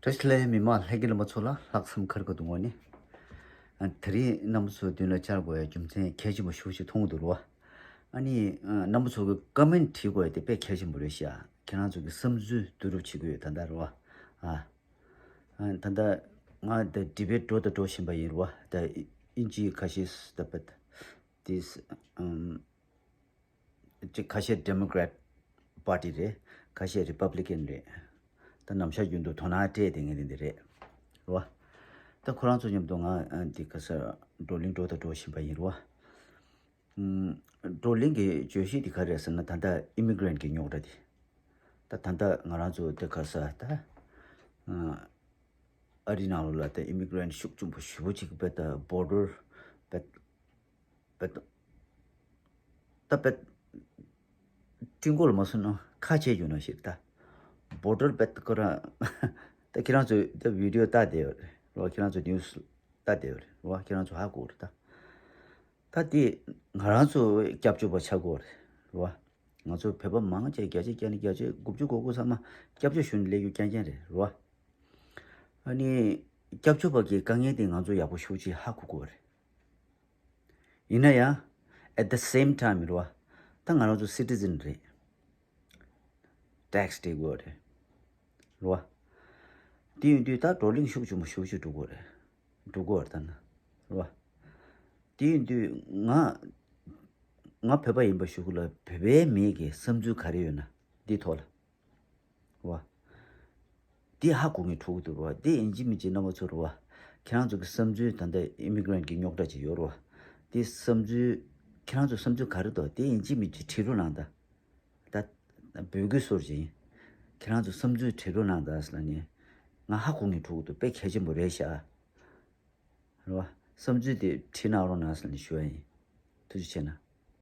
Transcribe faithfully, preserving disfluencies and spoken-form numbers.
བཀྲ་ཤིས་བདེ་ལེགས། མི་མང་ལྷན་རྒྱས་རྣམ་པ་ཚོ་ལ་ལྷག་བསམ་ཁ་རི་ཁ་ཐུག་ངོས་ནས། ཨ། དེ་རིང་རྣམ་པ་ཚོའི་མདུན་ལ་བཅར་དགོས་ཡ་རྒྱུ་མཚན་གལ་ཆེན་པོ་ཞེ་པོ་ཅིག་མཐོང་གི་འདུག་རོ། ཨ་ནི་ཨ་རྣམ་པ་ཚོ་གི་ཀོ་མེན་བྲིས་དགོས་ཡ་དེ་དཔེ་གལ་ཆེན་པོ་རེད་ཤག་ཁྱེད་རང་ཚོ་གི་བསམ་ཚུལ་བསྡུ་རུབ་བྱེད་ཀྱི་ཡོད་ད་ལྟ་རོ། ཨ། ཨ། ད་ལྟ་ང་ད་ཌི་བེ་ཊི་འགྲོ་དང་འགྲོ་བཞིན་པ་ཡིན་རོ། ད་དབྱིན་ཇིའི་ཁ་ཤས་ད་པད་དེ་ཨམ། གཅིག་ཁ་ཤས་ཌེ་མོ་ཀྲེ་ཊི་པར་ཊི་རེད། ཁ་ཤས་རི་པབ་ལི་ཀན་རེད། ད་ནམ་ཞག་རྒྱུན་དུ་དོ་སྣང་སྤྲད་དེ་ངས་དེ་འདི་རེད། རོ། ད་ཁོ་རང་ཚོ་མཉམ་དུ་ང་ཨ་འདི་ག་ས་བགྲོ་གླེང་འགྲོ་དང་འགྲོ་བཞིན་པ་ཡིན་རོ། ཨམ། བགྲོ་གླེང་གི་བརྗོད་གཞི་འདི་ག་རེད་ཟེར་ན། ད་ལྟ་ཨི་མི་གྷི་རེན་ཊི་གི་རྙོག་དྲ་འདི། ད་ད་ལྟ་ང་རང་ཚོ་འདི་ག་ས་ད་ཨ་ཨ་རི་ནང་ལོགས་ལ་ད་ཨི་མི་གྷི་རེན་ཊི་ཤུགས་ཆེན་པོ་ཞེ་པོ་ཅིག་པད་ད་བོར་ཌར་པད་པད། ད་པད་ཀྲིན་ཀོ་ལ་མ་སོང་ན་ཁ་ཆད་ཡོད་ན་ཞིག་ད། བོར་ཌར་པད་ཁོ་རང་། ད་ཁྱེད་རང་ཚོས་ད་བི་ཌི་ཡོ་ལྟ་བསྡད་ཡོད་རེད་རོ། ཁྱེད་རང་ཚོས་ནིའུ་སི་ལྟ་བསྡད་ཡོད་རེད་རོ། ཁྱེད་རང་ཚོ་ཧ་གོ་རེད་ད། ད་དེ་ང་རང་ཚོ་སྐྱབས་བཅོལ་བ་ཆགས་དགོས་རེད་རོ། ང་ཚོ་བོད་པ་མང་ཆེ་བརྒྱ་ཆ་བརྒྱ་ནས་བརྒྱ་ཆ་དགུ་བཅུ་གོ་དགུ་ཚང་མ་སྐྱབས་བཅོལ་ཞུ་ནས་སླེབས་རྒྱུ་རྐྱང་རྐྱང་རེད་རོ། ཨ་ནི་སྐྱབས་བཅོལ་བ་གི་དཀའ་ངལ་དེ་ང་ཚོ་ཡག་པོ་ཞེ་པོ་ཅིག་ཧ་གོ་དགོས་རེད། ཡིན་ན་ཡང་at the same time རོ། ད་ང་རང་ཚོ་སི་ཊི་ཟན་རེད། ཊེག་སི་སྤྲད་དགོས་རེད་རོ། དེ་ཡིན་དུས་ད་བགྲོ་གླེང་ཤུགས་ཆེན་པོ་ཞེ་པོ་ཅིག་འགྲོ་དགོས་རེད། འགྲོ་དགོས་རེད་ད་ན་རོ། དེ་ཡིན་དུས་ང་ང་བོད་པ་ཡིན་པ་ཞུ་གི་ལ་བོད་པའི་མི་གི་བསམ་ཚུལ་ག་རེ་ཡོད་ན་འདི་ཐོག་ལ་རོ། འདི་ཧ་གོ་ངེས་འགྲོ་གི་འདུག་རོ། འདི་ཡིན་གཅིག་མིན་གཅིག་རྣམ་པ་ཚོ་རོ། ཁྱེད་རང་ཚོ་གི་བསམ་ཚུལ་ད་ལྟ་ཨི་མི་གྷི་རེན་ཊི་གི་རྙོག་དྲ་ཅིག་ཡོད་རོ། འདི་བསམ་ཚུལ་ཁྱེད་རང་ཚོ་བསམ་ཚུལ་ག་རེ་འདུག་འདི་ཡིན་གཅིག་མིན་གཅིག་བྲིས་རོགས་གནང་ད། ད་འབོད་སྐུལ་སོར་ཅིག་ཡིན། ཁྱེད་རང་ཚོ་བསམ་ཚུལ་བྲིས་རོགས་གནང་ད་ཟེར་ལ་ནི། ང་ཧ་གོ་ངེས་འགྲོ་གི་འདུག་དཔེ་གལ་ཆེན་པོ་རེད་ཤག་རེད་བ། བསམ་ཚུལ་དེ་བྲིས་གནང་རོགས་གནང་ཟེར་ནས་ཞུ་བ་ཡིན། ཐུགས་རྗེ་ཆེ་གནང་